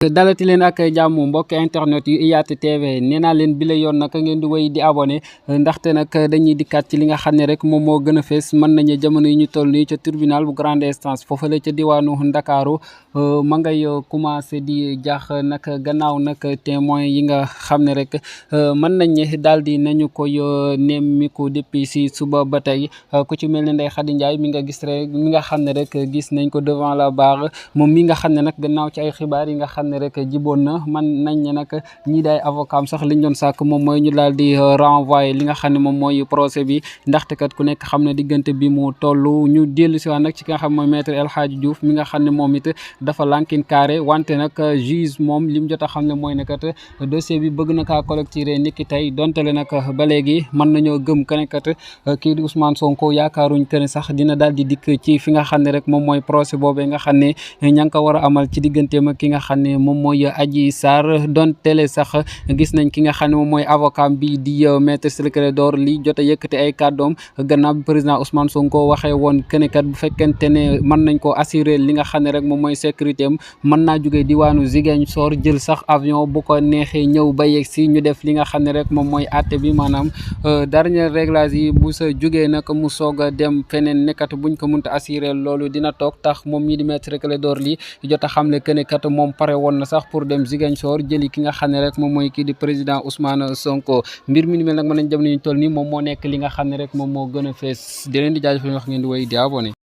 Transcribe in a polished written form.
dalati leen ak jàmm mbokk internet yu IYAT TV nee naa leen bi la yoon nag ngeen di wéy di abonné ndaxte nag dañuy dikkaat ci li nga xam ne rek moom moo gën a fees mën nañu jamono yi ñu toll nii ca tribunal bu grande instance foofale ca diwaanu Ndakaaru ma ngay commencé di jax nag gannaaw nag témoin yi nga xam ne rek mën nañ ne daal di nañu koy nemmiku depuis si suba ba tey ku ci mel ne Ndeye Khady Ndiaye mi nga gis rek mi nga xam ne rek gis nañ ko devant la barre moom mi nga xam ne nag gannaaw ci ay xibaar yi nga xam ne rek jiboon na man nañ ne nag ñii day avocat am sax liñ doon sàkk moom mooy ñu daal di renvoyer li nga xam ne moom mooy procès bi ndaxte kat ku nekk xam ne diggante bi mu toll ñu dellu si waat nag ci ki nga xam mooy maître El Hadji Diouf mi nga xam ne moom it dafa lankin carré wante nag juge moom lim jot a xam ne mooy ne kat dossier bi bëgg na kaa collecter niki tey donte le nag ba léegi mën nañoo gëm que ne kat kii di Ousmane Sonko yaakaaruñ que ne sax dina daal di dikk ci fi nga xam ne rek moom mooy procès boobee nga xam ne ña ngi ko war a amal ci digganteem ak ki nga xam ne moom mooy Adji Sarr doon télé sax gis nañ ki nga xam ne moom mooy avocat bi di maître Ciré Clédor Ly jot a yëkkati ay kàddoom gannaaw bi président Ousmane Sonko waxee woon que ne kat bu fekkente ne mën nañ koo assurer li nga xam ne rek moom mooy sécurité am mën naa jógee diwaanu Ziguinchor jël sax avion bu ko neexee ñëw ba yegg si ñu def li nga xam ne rek moom mooy àtte bi maanaam dernier réglage yi bu sa jógee nag mu soog a dem feneen nekkat buñ ko mënta assurer loolu dina toog tax moom ñi di maître Ciré Clédor Ly jot a xamle que ne kat moom pare woon na sax pour dem Ziguinchor jëli ki nga xam ne rek moom mooy kii di président Ousmane Sonko mbir mi ni mel nag mën nañ dem ni ñu toll nii moom moo nekk li nga xam ne rek moom moo gën a fees di leen di jaajëfal wax ngeen di wéy di abonné